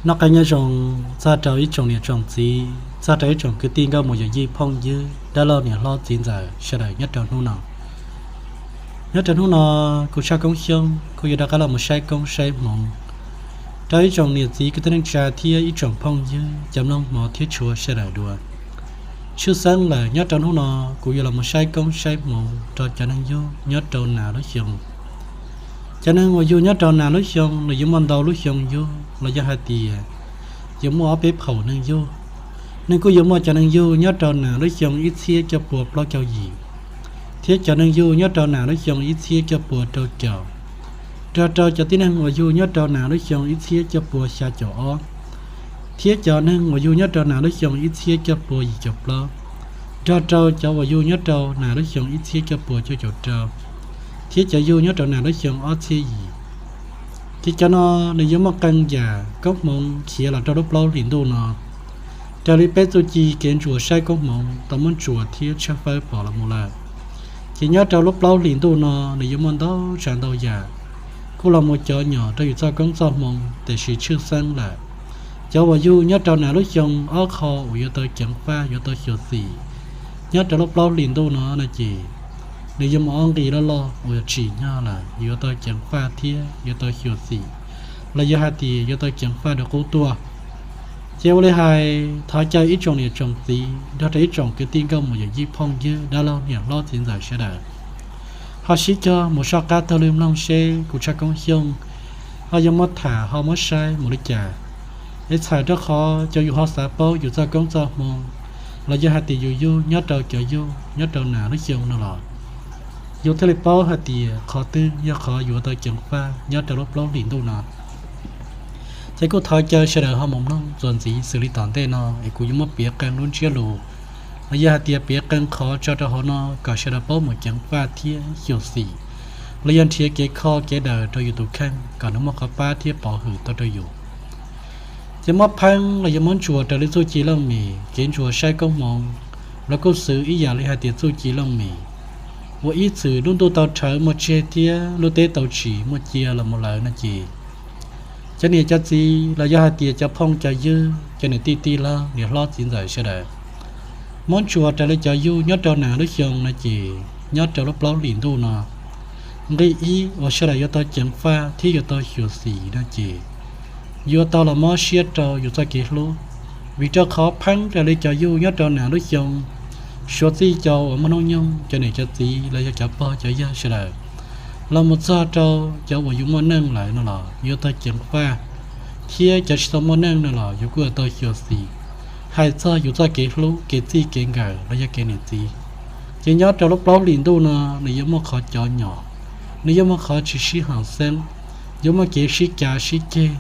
Noj qab nyob zoo txog rau ib tsoom niam tsoom txiv, txog rau ib tsoom kwv tij nkauj muam yawm yij phooj ywg dab laug niam hlob txiv ntxawm sawv daws nyob rau hnub no. Nyob rau hnub no, kuv Tshaj Koob Xyooj kuj yuav rov qab los mus saib koob saib hmoov rau ib tsoom niam txiv kwv tij neej tsa thiab ib tsoom phooj ywg cov mloog hmov thiab tshua sawv daws dua. Tshwj xeeb lawm nyob rau hnub no, kuv yuav los mus saib koob saib hmoov rau cov neeg yug nyob rau nas lub xyoo. Cov neeg uas yug nyob rau nas lub xyoo nws yuav muaj ntau lub xyoo yug los yog hais tias yuav muaj ob peb phaum neeg yug. Nws kuj yuav muaj cov neeg yug nyob rau nas lub xyoo ib txhiab cuaj pua plaub caug yim, thiab cov neeg yug nyob rau nas lub xyoo ib txhiab cuaj pua rau caum, nrog rau cov tib neeg uas yug nyob rau nas lub xyoo ib txhiab cuaj pua xya caum ob, thiab cov neeg uas yug nyob rau nas lub xyoo ib txhiab cuaj pua yim caum plaub, nrog rau cov uas yug nyob rau nas lub xyoo ib txhiab cuaj pua cuaj caum rau, thiab cov yug nyob rau nas lub xyoo ob txhiab yim. Ces cov no nws yuav muaj qee yam koob hmoov khiav los rau lub plaub hlis ntuj no. Raws li peb txuj ci kev ntsuas saib koob hmoov tau muab ntsuas thiab tshawb fawb pom los mus lawm, ces nyob rau lub plaub hlis ntuj no nws yuav muaj ntau tsav ntau yam kuj los mus cov nyom rau yus txoj koob txoj hmoov, tiam sis tshwj xeeb lawm, cov uas yug nyob rau nas lub xyoo, ob qho uas yuav tau ceev faj yuav tau xyuam xim nyob rau lub plaub hlis ntuj no no ces nws yuav muaj ob nqi loj loj uas tsim nyog lawm yuav tau ceev faj thiab yuav tau xyuam xim, los yog hais tias yuav tau ceev faj rau qub tuaj. Ces ua li hais thov caw ib tsoom niam tsoom txiv nrog rau ib tsoom kwv tij nkauj muam yawm yij phooj ywg dab laug niam hlob txiv ntxawm sawv daws ho sib cog mus soj qab taug lw mloog seb kuv Tshaj Koob Xyooj ho yuav muab tham ho muab saib mus li cas, es txhawm rau qhov cov yus ho xav paub yus txoj koob txoj hmoov, los yog hais tias yus yug nyob rau cov yug nyob rau nas lub xyoo no los yus thiaj li paub hais tias qhov twg yog qhov yuav tau ceev faj nyob rau lub plaub hlis ntuj no. Ces kuj thov caw sawv daws ho mus mloog txuas ntxiv xws li tom ntej no es kuv yuav muab piav qee lub ntsiab lus, los yog hais tias piav qee qhov tso rau hauv no kom sawv daws paub mus ceev faj thiab xyuam xim, los yog nrhiav kev kho kev daws rau yus tus kheej kom nws muaj qhov pab thiab pov hwm tau rau yus. Ces muab pheej los yog muab ntsuas raws li txuj ci looj mem kev ntsuas saib koob hmoov, los kuj xws ib yam li hais tias txuj ci looj mem uas ib txwm lub ntuj tau rhawv muaj tseg thiab lub teb tau tsim muaj cia los mus lawm no ces cov niam cov txiv los yog hais tias cov phooj cov ywg, cov niam tij tij laug niam hlob txiv ntxawm sawv daws, muab ntsuas raws li cov yug nyob rau nas lub xyoo no ces nyob rau lub plaub hlis ntuj no, nqi ib uas sawv daws yuav tau ceev faj thiab yuav tau xyuam xim no ces yuav tau los mob siab rau yus txoj kev hlub. Vim rau qhov pheej raws li cov yug nyob rau nas lub xyoo, suav txij cov uas muaj hnub nyoog, cov niam cov txiv los yog cov pog cov yawg sawv daws, los mus txog rau cov uas yus muaj neej lawm no los yuav tau ceev faj, thiab cov tsis tau muaj neej no los yus kuj yuav tau xyuam xim hais txog yus txoj kev hlub kev txij kev nkawm los yog kev niam txiv. Ces nyob rau lub plaub hlis ntuj no nws yuav muaj qhov cov nyom, nws yuav muaj qhov tsis sib haum xeeb, yuav muaj kev sib cav sib ceg,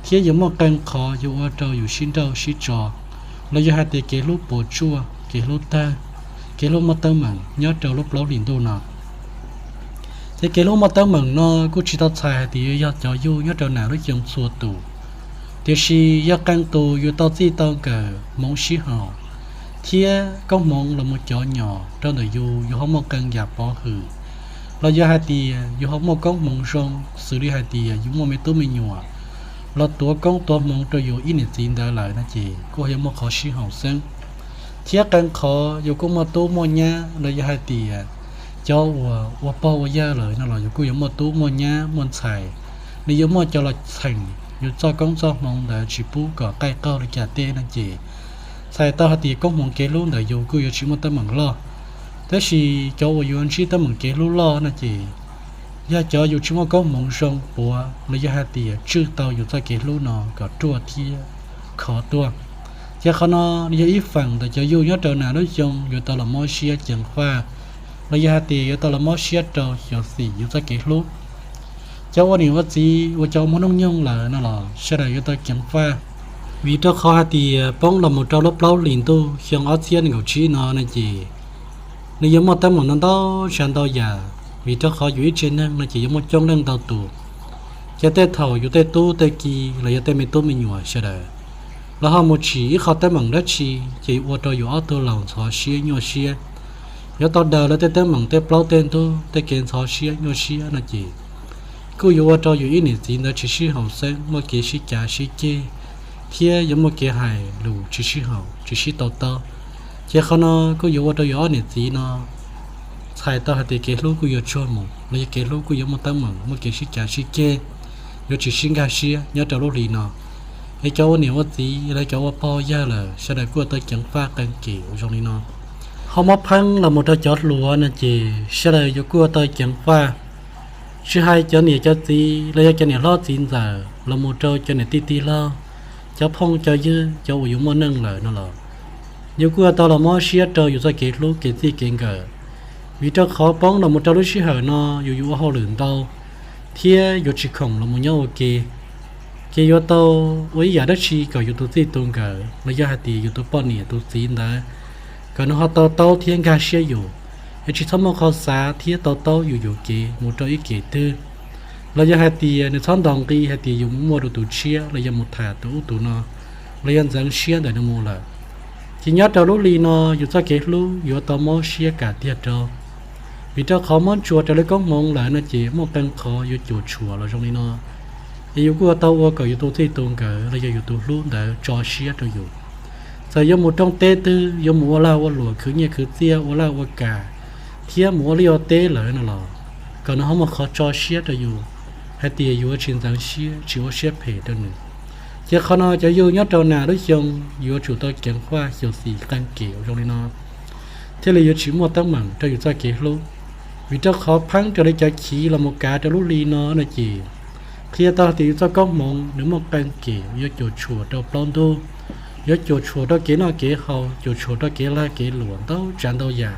thiab yuav muaj qee qhov yuav ua rau yus sib nrauj sib tso, los yog hais tias kev hlub puas tsuaj, kev hlub tag, kev hlub muaj teeb meem nyob rau lub plaub hlis ntuj no. Ces kev hlub muaj teeb meem no kuj tsis tau txhais hais tias yuav yog cov yug nyob rau nas lub xyoo txhua tus, tiam sis yog qee tus yus tau txij tau nkawm hmoov sib haum, thiab koob hmoov los mus cov nyom rau ntawm yus, yus ho muaj qee yam pov hwm, los yog hais tias yus ho muaj koob hmoov zoo, xws li hais tias yus muaj me tub me nyuam los tuav koob tuav hmoov rau yus ib niam txiv ntawd lawm no ces kuj yuav muaj qhov sib haum xeeb. Thiab qee qhov yus kuj muaj tub muaj nyab, los yog hais tias cov uas ua pog ua yawg lawm no los yus kuj yuav muaj tub muaj nyab muaj ntxhais, nws yuav muaj cov los txheem yus txoj koob txoj hmoov ntawd tsis pub kom qaij qaug li cas tej no ces txhais tau hais tias koob hmoov kev hlub ntawm yus kuj yuav tsis muaj teeb meem loj. Tab sis cov uas yuav ntsib teeb meem kev hlub loj no ces yog cov yus tsis muaj koob hmoov zoo puav los yog hais tias tswj tau yus txoj kev hlub no kom ruaj thiab khov tuaj. Ces qhov no yog ib feem ntawm cov yug nyob rau nas lub xyoo yuav tau los mob siab ceev faj, los yog hais tias yuav tau los mob siab rau xyuam xim yus txoj kev hlub. Cov ua niam ua txiv uas cov muaj hnub nyoog lawm no los sawv daws yuav tau ceev faj, vim rau qhov hais tias poob los mus rau lub plaub hlis ntuj xyoo ob txhiab nees nkaum tsib no no ces nws yuav muaj teeb meem ntau ntau tsav ntau yam, vim rau qhov yus ib tsev neeg no ces yuav muaj coob leej ntau tus. Ces tej thaum yus tej tub tej ki los yog tej me tub me nyuam sawv daws los ho mus tsim ib qho teeb meem dab tsi ces ua rau yus ob tug laus ntxhov siab nyuaj siab, yuav tau daws lawv tej teeb meem tej plaub tej ntug tej kev ntxhov siab nyuaj siab no ces kuj yuav ua rau yus ib niam txiv ntawd tsis sib haum xeeb, muaj kev sib cav sib ceg, thiab yuav muaj kev hais lus tsis sib haum tsis sib to taub. Ces qhov no kuj yuav ua rau yus ob niam txiv no txhais tau hais tias kev hlub kuj yuav tsuag mus los yog kev hlub kuj yuav muaj teeb meem, muaj kev sib cav sib ceg, yuav tsis sib nkag siab nyob rau lub hli no. Es cov ua niam ua txiv los cov ua pog yawg lawm sawv daws kuj ua tau ceev faj qee kem ua zoo li no. Ho muab pheeb los mus rau cov hluas no ces sawv daws yuav kuj ua tau ceev faj, tsis hais cov niam cov txiv los yog cov niam hlob txiv ntxawm los mus rau cov niam tij tij laug, cov phooj cov ywg, cov uas yus muaj neej lawm no los yus kuj ua tau los mob siab rau yus txoj kev hlub kev txij kev nkawm. Vim rau qhov poob los mus rau lub sij hawm no yus yus ua hauj lwm ntau thiab yuav tsis khoom los mus nyob ua ke, ces yuav tau ua ib yam dab tsi kom yus tus txij tus nkawm los yog hais tias yus tus poj niam tus txiv ntawd kom nws ho to taub thiab nkag siab yus, es tsis txhob muaj qhov xav thiab to taub yus yuam kev mus rau ib kem twg, los yog hais tias nws txhob ntaus nqi hais tias yus mus muaj rau tus tshiab los yog mus tham tus ub tus no, los yog ntxeev siab ntawm nws mus lawm. Ces nyob rau lub hli no yus txoj kev hlub yuav tau mob siab kam tiag rau, vim rau qhov muab ntsuas raws li koob hmoov lawm no ces muaj qee qhov yuav cuam tshuam los zoo li no. Es yus kuj ua tau ua kom yus tus txij tus nkawm los yog yus tus hlub ntawd tso siab rau yus. Txawm yuav mus rooj teb twg, yuav mus ua lag ua luam khwv nyiaj khwv txiaj, ua laj ua kam, thiab mus ua liaj ua teb lawm no los kom nws ho muaj qhov tso siab rau yus hais tias yus yuav tsis ntxeev siab tsis ua siab phem rau nws. Ces qhov no cov yug nyob rau nas lub xyoo yuav tsum tau ceev faj xyuam xim qee kem ua zoo li no thiaj li yuav tsis muaj teeb meem rau yus txoj kev hlub. Vim rau qhov pheeb raws li cov chiv los mus kav rau lub hli no no ces qhia tau hais tias yus txoj koob hmoov nws muaj qee kem yuav cuam tshuam rau plaub ntug, yuav cuam tshuam rau kev noj kev haus, cuam tshuam rau kev lag kev luam ntau tsav ntau yam.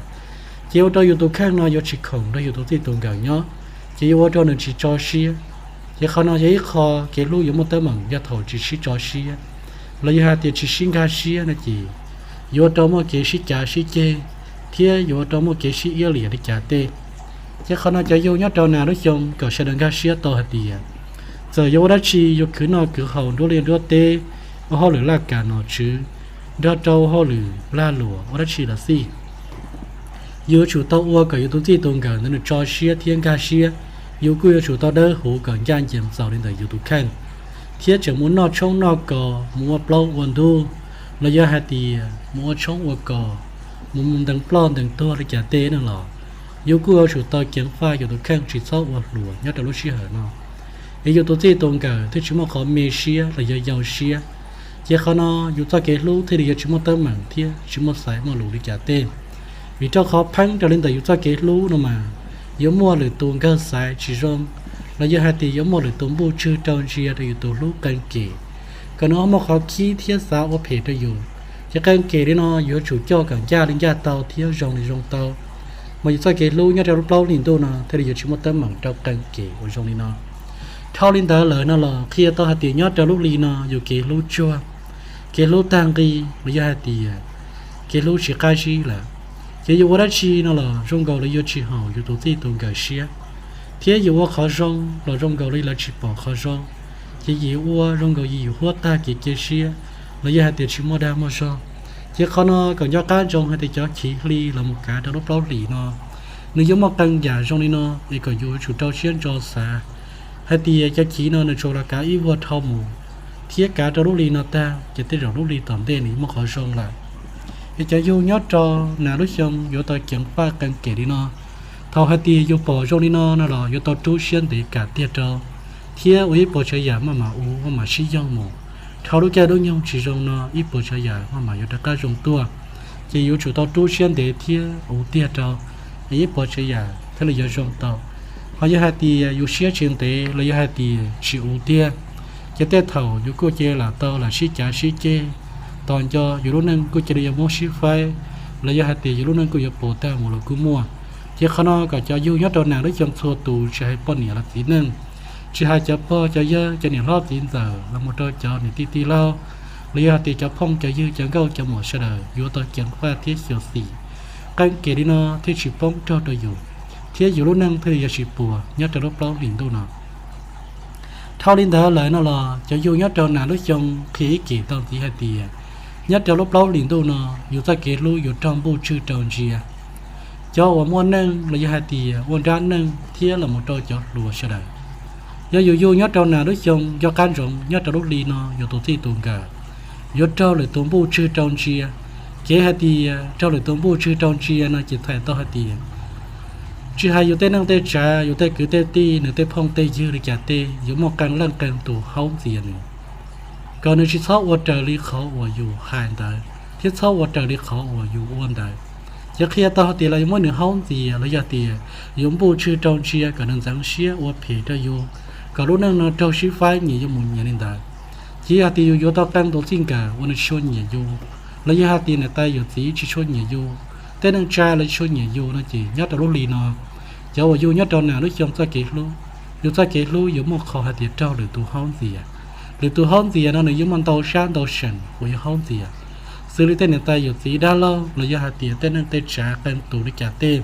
Ces ua rau yus tus kheej no yuav tsis khoom nrog yus tus txij tus nkawm nyob, ces yuav ua rau nws tsis tso siab. Ces qhov no yog ib qho kev hlub yuav muaj teeb meem yog thaum tsis sib tso siab, los yog hais tias tsis sib nkag siab no ces yuav ua rau muaj kev sib cav sib ceg, thiab yuav ua rau muaj kev sib iab liam li cas tej. Ces qhov no cov yug nyob rau nas lub xyoo kom sawv daws nkag siab tau hais tias txawm yuav ua dab tsi, yuav khwv noj khwv haus, nruab liaj nruab teb, ua hauj lwm laj kam nom tswv, nrog rau hauj lwm lag luam ua dab tsi los xij, yus yuav tsum tau ua kom yus tus txij tus nkawm ntawd nws tso siab thiab nkag siab. Yus kuj yuav tsum tau dawb huv kom ncaj ncees txaus li ntawm yus tus kheej, thiab tseem mus noj tshoob noj kos, mus ua plaub ua ntug, los yog hais tias mus ua tshoob ua kos, mus mus ntees ploj ntees tuag li cas tej no los yus kuj yuav tsum tau ceev faj yus tus kheej tsis txhob ua hluas nyob rau lub sij hawm no, es yus tus txij tus nkawm thiaj tsis muaj qhov me siab los yog yau siab. Ces qhov no yus txoj kev hlub thiaj li yuav tsis muaj teeb meem thiab tsis muaj xaiv muaj lus li cas tej. Vim rau qhov pheeb raws li ntawm yus txoj kev hlub no mas yuav muaj lwm tus nkawg xaiv tsis zoo, los yog hais tias yuav muaj lwm tus npuj tswg rau ntsia rau yus tus hlub qee kem, kom nws ho muaj qhov khib thiab xav ua phem rau yus. Ces qee kem li no yuav tsum coj kom ncaj li ncaj tau thiab zoo li zoo tau, mas yus txoj kev hlub nyob rau lub plaub hlis ntuj no thiaj li yuav tsis muaj teeb meem rau qee kem ua zoo li no. Dhau li ntawd lawm no los qhia tau hais tias nyob rau lub hli no yus kev hlub tsuag, kev hlub tag nqi, los yog hais tias kev hlub tsis qab zib lawm, ces yus ua dab tsi no los zoo nkaus li yuav tsis haum yus tus txij tus nkawm siab, thiab yus ua qhov zoo los zoo nkaus li lawv tsis pom qhov zoo, ces yus ua zoo nkaus li yus huab tag kev cia siab, los yog hais tias tsis muaj dag muaj zog. Ces qhov no kom nco qab ntsoov hais tias cov chiv hli los mus kav rau lub plaub hlis no, nws yuav muaj qee yam zoo li no, es kom yus yuav tsum rau siab ntso xav hais tias cov chiv no nws tsuas los kav ib vuag dhau mus, thiab kav rau lub hli no tag ces tej zaum lub hli tom ntej nws muaj qhov zoo lawm. Es cov yug nyob rau nas lub xyoo yuav tau ceev faj qee kem li no. Thaum hais tias yus pom zoo li no no los yuav tau rub siab ntev kam tiag rau, thiab ua ib puas tsav yam maj mam ua maj mam sib yoog mus. Dhau lub caij lub nyoog tsis zoo no ib puas tsav yam maj mam yuav rov qab zoo tuaj, ces yuav tsum tau rub siab ntev thiab ua tiag rau, es ib puas tsav yam thiaj li yuav zoo tau. Ho yog hais tias yus siab tsis ntev los yog hais tias tsis ua tiag, ces tej thaum yus kuj cia li lam tau lam sib cav sib ceg, tos nco yus lub neej kuj cia li yuav muab sib faib, los yog hais tias yus lub neej kuj yuav puas tag mus los kuj muaj. Ces qhov no kom cov yug nyob rau nas lub xyoo txhua tus, tsis hais poj niam los txiv neej, tsis hais cov pog cov yawg, cov niam hlob txiv ntxawm los mus rau cov niam tij tij laug, los yog hais tias cov phooj cov ywg cov nkauj cov muam sawv daws yuav tau ceev faj thiab xyuam xim qee kem li no thiaj tsis poob nrog rau yus, thiab yus lub neej thiaj li yuav tsis puas nyob rau lub plaub hlis ntuj no. Dhau li ntawd lawm no los cov yug nyob rau nas lub xyoo qhia ib kem tau ntxiv hais tias nyob rau lub plaub hlis ntuj no yus txoj kev hlub yuav raug npuj tswg rau ntsia. Cov uas muaj neej los yog hais tias ua nrab neej thiab los mus rau cov hluas sawv daws, yog yus yug nyob rau nas lub xyoo nco qab ntsoov nyob rau lub hli no yus tus txij tus nkawm yuav raug lwm tus npuj tswg rau ntsia. Kev hais tias raug lwm tus npuj tswg rau ntsia no ces txhais tau hais tias tsis hais yus tej neej tej tsav, yus tej kwv tej tij, nws tej phooj tej ywg li cas tej yuav muaj qee leej qee tus haub ntxias nws, kom nws tsis txhob ua raws li qhov uas yus hais ntawd thiab txhob ua raws li qhov uas yus ua ntawd. Ces qhia tau hais tias los yuav muab nws haub ntxias los yog tias yuav npuj tswg rau ntsia kom nws ntxeev siab ua phem rau yus, kom lub neej no raug sib faib nyias yuav mus nyias li ntawd. Ces yog hais tias yus yuav tau qee tus txij nkawm uas nws tsis tshua nyiam yus, los yog hais tias niam tais yawm txiv tsis tshua nyiam yus, tej neej tsa los tsis tshua nyiam yus no ces nyob rau lub hli no, cov uas yug nyob rau nas lub xyoo txoj kev hlub, yus txoj kev hlub yuav muaj qhov hais tias raug lwm tus haub ntxias. Lwm tus haub ntxias no nws yuav muaj ntau sab ntau seem uas yuav haub ntxias, xws li tej niam tais yawm txiv dab laug los yog hais tias tej neej tej tsav qee tus li cas tej,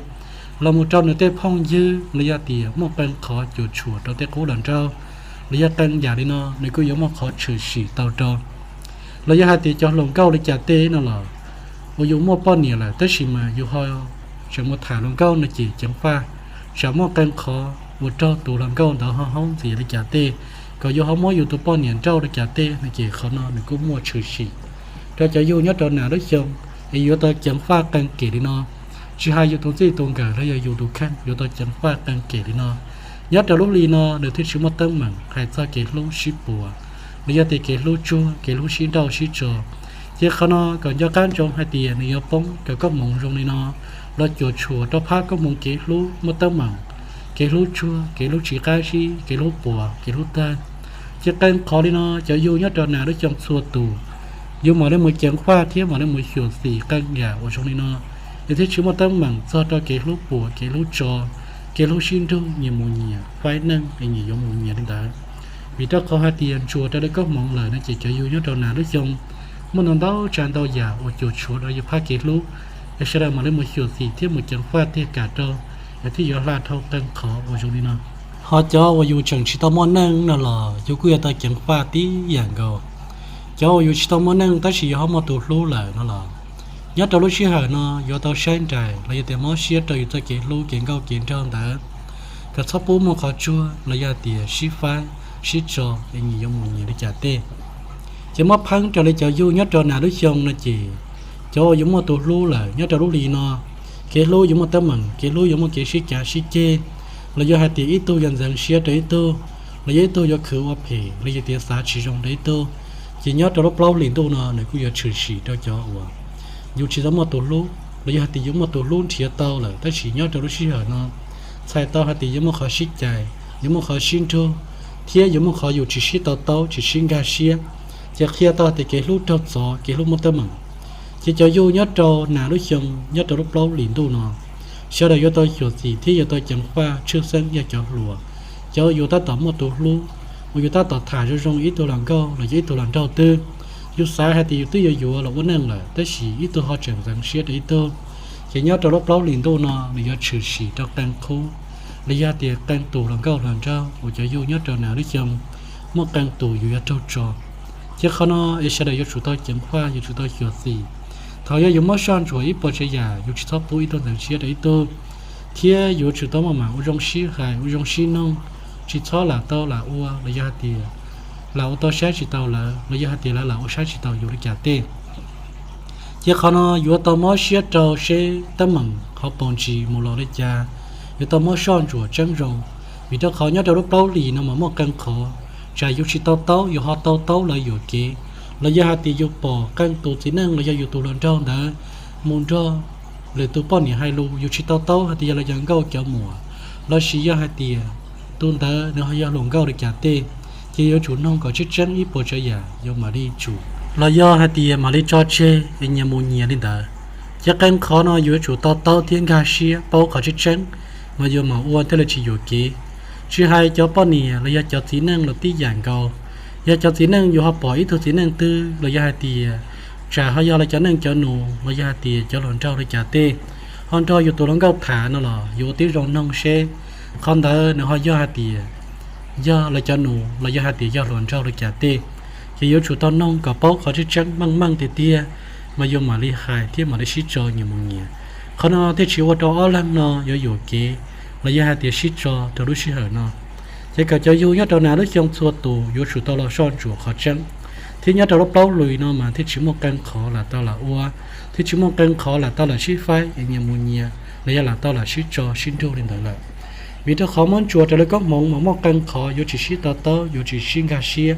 los mus rau nws tej phooj ywg los yog tias muaj qee qhov cuam tshuam rau tej qub hluas nraug, los yog qee yam li no nws kuj yuav muaj qhov tshwm sim tau rau. Los yog hais tias cov hluas nkauj li cas tej no los, uas yus muaj poj niam lawm tab sis mas yus ho tseem mus tham hluas nkauj no ces ceev faj, tsam muaj qee qhov uas raug tus hluas nkauj ntawd ho haub ntxias li cas tej, kom yus ho muab yus tus poj niam nrauj li cas tej no ces qhov no nws kuj muaj tshwm sim rau cov yug nyob rau nas lub xyoo, es yuav tau ceev faj qee kem li no. Tsis hais yus tus txij tus nkawm los yog yus tus kheej yuav tau ceev faj qee kem li no. Nyob rau lub hli no nws thiaj tsis muaj teeb meem hais txog kev hlub sib puas, los yog tias kev hlub tsuag, kev hlub sib nrauj sib tso. Ces qhov no kom nco qab ntsoov hais tias nws yuav poob cov koob hmoov zoo li no los cuam tshuam rau phab koob hmoov kev hlub muaj teeb meem, kev hlub tsuag, kev hlub tsis qab zib, kev hlub puas, kev hlub tawg. Ces qee qhov li no cov yug nyob rau nas lub xyoo txhua tus, yus mam li mus ceev faj thiab mam li mus xyuam xim qee yam uas zoo li no, es thiaj tsis muaj teeb meem txog rau kev hlub puas, kev hlub tso, kev hlub sib nrug, nyias mus nyias faib neej es nyias yuav mus nyias li ntawd. Vim rau qhov hais tias ntsuas raws li koob hmoov lawm no ces cov yug nyob rau nas lub xyoo muaj ntau ntau tsav ntau yam uas cuam tshuam rau yus phab kev hlub, es sawv daws mam li mus xyuam xim thiab mus ceev faj tiag kam rau, es thiaj yuav hla dhau qee qhov uas zoo li no. Ho cov uas yus tseem tsis tau muaj neej no los yus kuj yuav tau ceev faj tib yam nkaus. Cov uas yus tsis tau muaj neej tab sis yus ho muaj tus hlub lawm no los, nyob rau lub sij hawm no yuav tau saib nraim los yog tias mob siab rau yus txoj kev hlub kev nkauj kev nraug ntawd, kom txhob pub muaj qhov tsuag los yog tias sib faib, sib tso, es nyias yuav mus nyias li cas tej. Ces muab pheeb raws li cov yug nyob rau nas lub xyoo no ces, cov uas yuav muaj tus hlub lawm nyob rau lub hli no, kev hlub yuav muaj teeb meem, kev hlub yuav muaj kev sib cav sib ceg, los yog hais tias ib tug yuav ntxeev siab rau ib tug, los yog ib tug yuav khwv ua phem los yog tias xav tsis zoo rau ib tug. Ces nyob rau lub plaub hlis ntuj no nws kuj yuav tshwm sim rau cov uas yus tsis tau muaj tus hlub los yog hais tias yuav muaj tus hlub nrhiav tau lawm tab sis nyob rau lub sij hawm no txhais tau hais tias yuav muaj qhov sib cais, yuav muaj qhov sib nrug, thiab yuav muaj qhov yus tsis sib to taub tsis sib nkag siab. Ces qhia tau hais tias kev hlub raug txov, kev hlub muaj teeb meem. Ces cov yug nyob rau nas lub xyoo nyob rau lub plaub hlis ntuj no, sawv daws yuav tau xyuam xim thiab yuav tau ceev faj tshwj xeeb yog cov hluas, cov yus tab tom muaj tus hlub, uas yus tab tom tham zoo zoo ib tug hluas nkauj los yog ib tug hluas nraug twg. Yus xav hais tias yus twb yuav yuav los ua neej lawm tab sis ib tug ho tseem ntxeev siab rau ib tug. Ces nyob rau lub plaub hlis ntuj no nws yuav tshwm sim rau qee qhub, los yog tias qee tus hluas nkauj hluas nraug uas cov yug nyob rau nas lub xyoo, muaj qee tus yus yuav raug tso. Ces qhov no es sawv daws yuav tsum tau ceev faj, yuav tsum tau xyuam xim. Thaum yog yus muab soj ntsuam ib puas tsav yam yus tsis txhob pub ib tug ntxeev siab rau ib tug, thiab yuav tsum tau maj mam ua zoo sib hais ua zoo sib nug, tsis txhob lam tau lam ua los yog hais tias lam ua tau saib tsis taus lawv los yog hais tias lawv lam ua saib tsis taus yus li cas tej. Ces qhov no yuav tau mob siab rau seb teeb meem ho paus ntsis mus los li cas, yuav tau muab soj ntsuam tseeb zoo. Vim rau qhov nyob rau lub plaub hlis no mas muaj qee qhov, tsam yus tsis to taub yus ho to taub lawv yuam kev, los yog hais tias yus pom qee tus txiv neej los yog yus tus hluas nraug ntawd mus nrog lwm tus poj niam hais lus yus tsis to taub hais tias yog lawv cov nkauj cov muam, los sis yog hais tias tus ntawd nws ho yog hluas nkauj li cas tej. Ces yuav tsum noog kom tseeb tseeb ib puas tsav yam yuav mam li tsum, los yog hais tias mam li tso tseg es nyias mus nyias li ntawd. Ces qee qhov no yuav tsum to taub thiab nkag siab paub qhov tseeb tseeb, mas yuav mam ua thiaj li tsis yuam kev. Tsis hais cov poj niam los yog cov txiv neej los tib yam nkaus. Yog cov txiv neej yus ho pom ib tug txiv neej twg los yog hais tias tsam ho yog lawv cov neej cov nus los yog hais tias cov hluas nraug li cas tej, ho nrog yus tus hluas nkauj tham no los yuav ua tib zoo noog seb qhov ntawd nws ho yog hais tias yog lawv cov nus los yog hais tias yog hluas nraug li cas tej. Ces yuav tsum tau noog kom paub qhov tseeb tseeb meej meej tiag tiag, mas yuav mam li hais thiab mam li sib tso nyias mus nyias. Qhov no thiaj tsis ua rau ob leeg no yuav yuam kev los yog hais tias sib tso rau lub sij hawm no. Ces kom cov yug nyob rau nas lub xyoo txhua tus yuav tsum tau los soj ntsuam qhov tseeb, Thiab nyob rau lub plaub hlis no mas thiaj tsis muaj qee qhov lam tau lam ua, thiab tsis muaj qee qhov lam tau lam sib faib es nyias mus nyias los yog lam tau lam sib tso sib nrug li ntawd lawm. Vim rau qhov muab ntsuas raws li koob hmoov mas muaj qee qhov yuav tsis sib to taub, yuav tsis sib nkag siab,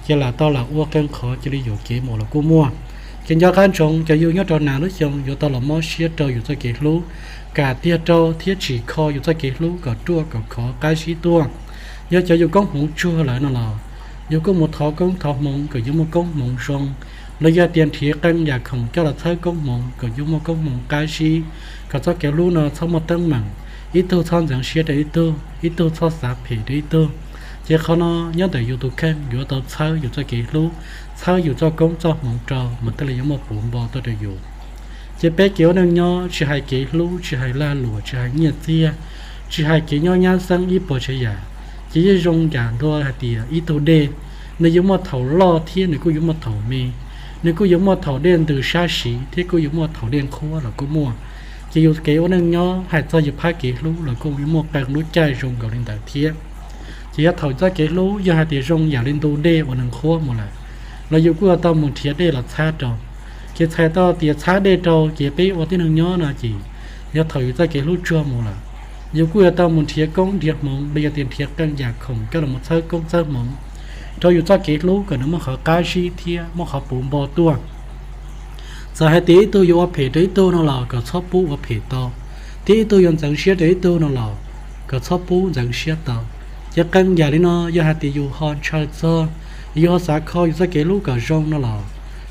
ces lam tau lam ua qee qhov cia li yuam kev mus los kuj muaj. Ces nco qab ntsoov cov yug nyob rau nas lub xyoo yuav tau los mob siab rau yus txoj kev hlub, kam tiag rau thiab tsim kho yus txoj kev hlub kom ruaj kom khov qab zib tuaj. Yog cov yus koob hmoov tsuag lawm no los yus kuj mus thov koob thov hmoov kom yus muaj koob hmoov zoo, los yog tias nrhiav qee yam khoom coj los txhawb koob hmoov kom yus muaj koob hmoov qab zib, kom txoj kev hlub no txhob muaj teeb meem, ib tug txhob ntxeev siab rau ib tug, ib tug txhob xav phem rau ib tug. Ces qhov no nyob ntawm yus tus kheej yuav tau txhawb yus txoj kev hlub, txhawb yus txoj koob txoj hmoov rau mas thiaj li yuav muaj puv npo tuaj rau yus. Ces peb kev ua neej nyob tsis hais kev hlub, tsis hais lag luam, tsis hais nyiaj txiag, tsis hais kev nyob nyab xeeb ib puas tsav yam, ces yeej zoo yam ntua hais tias ib tug dej, nws yuav muaj thaum loj thiab nws kuj yuav muaj thaum me, nws kuj yuav muaj thaum dej ntws sab siv thiab kuj yuav muaj thaum dej nqhuab los kuj muaj. Ces yus kev ua neej nyob hais txog yus phab kev hlub los kuj yuav muaj qee lub caij zoo nkaus li ntawd thiab. Ces yog thaum txoj kev hlub yog hais tias zoo yam li ntu dej uas nws nqhuab mus lawm, los yus kuj yuav tau mus nrhiav dej los txhab rau. Ces txhais tau tias txhab dej rau ces peb ua tib neeg nyob no ces yog thaum yus txoj kev hlub tsuag mus lawm, yus kuj yuav tau mus nrhiav koob nrhiav hmoov los yog tias nrhiav qee yam khoom coj los txhawb koob txhawb hmoov rau yus txoj kev hlub kom nws muaj qhov qab zib thiab muaj qhov puv npo tuaj. Txawm hais tias ib tug yuav ua phem rau ib tug no los kom txhob pub ua phem tau, thiab ib tug yuav ntxeev siab rau ib tug no los kom txhob pub ntxeev siab tau. Ces qee yam li no yog hais tias yus ho ntshaw txog, yus ho xav kho yus txoj kev hlub kom zoo no los